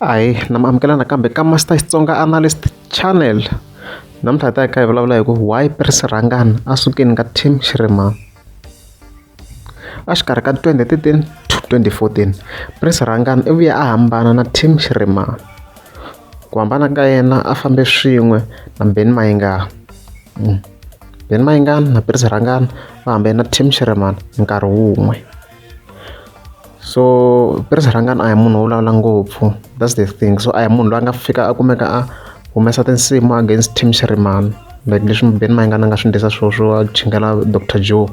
Ahee na mi amukela nakambe ka Master Xitsonga Analyst Channel namuntlha hi ta hi kha hi vulavula hi ku why Prince Rhangani a sukeni ka team Shirimani a xikarhi ka 2013 to 2014 Prince Rhangani i vuye a hambana na team Shirimani ku hambana ka yena a fambe swin'we na Benny Mayengani Benny Mayengani na Prince Rhangani va hambene na team Shirimani nkarhi wun'we. So Prince Rhangani a hi munhu wo vulavula ngopfu that's the thing so a hi munhu loyi a nga fika a kumeka a humesa tinsimu against team Shirimani like leswi Benny Mayengani a nga swi endlisa swona swo a chingela Doctor Joe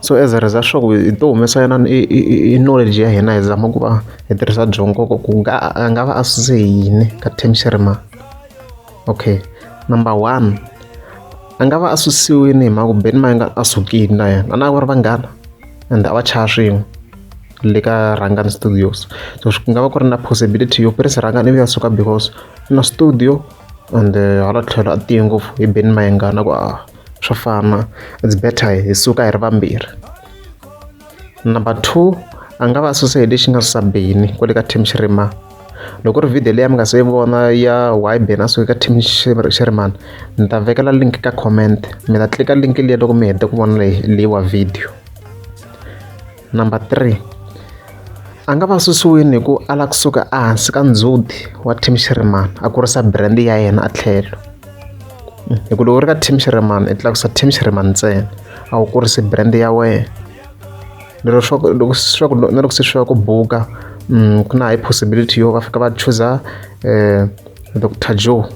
so as a result swa ku hi to humesa yona i knowledge ya hina hi zama ku va hi tirhisa byongo ku nga a nga va a suse yini ka team Shirimani okay number one a nga va a susiwile hi mhaka ku Benny Mayengani a sukile na yena a na va ri vanghana and a va chaya swin'we le ka Rhangani Studios so ku nga va ku ri na possibility yo Prince Rhangani ivi a suka because na studio and hala tlhelo a tiye ngopfu hi Benny Mayengani a ku a swa fana it's better hi suka hi ri vambirhi number 2 a nga va a suse hi lexi nga susa Benny kwale ka team Shirimani loko ri video leyi mi nga se yi vona ya why Benny a suke ka team Shirimani ni ta vekela link ka comment mi ta tlika link liya loko mi hete ku vona leyi leyiwa video number 3 a nga va susiwini hi ku a lava kusuka ehansi ka ndzhuti wa team Shirimani a kurisa brand ya yena a tlhelo hi ku loko u ri ka team Shirimani i tlakusa team Shirimani ntsena a wu kurisi brand ya wena lero swa ku loko swa ku na loko se swi ya ku buka ku na high possibility yo va fika va chuza Doctor Joe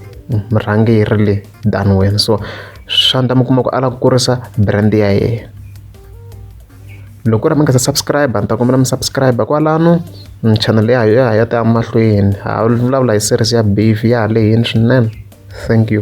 murhangeri le than wena so swa endla mi kuma ku a lava ku kurisa brand ya yena loko ku ri mi nga se subscribe ni ta kombela mi subscribe kwalano channel ya ya ha ya ta mahlweni ha vulavula hi series ya beef ya ha lehini swinene thank you.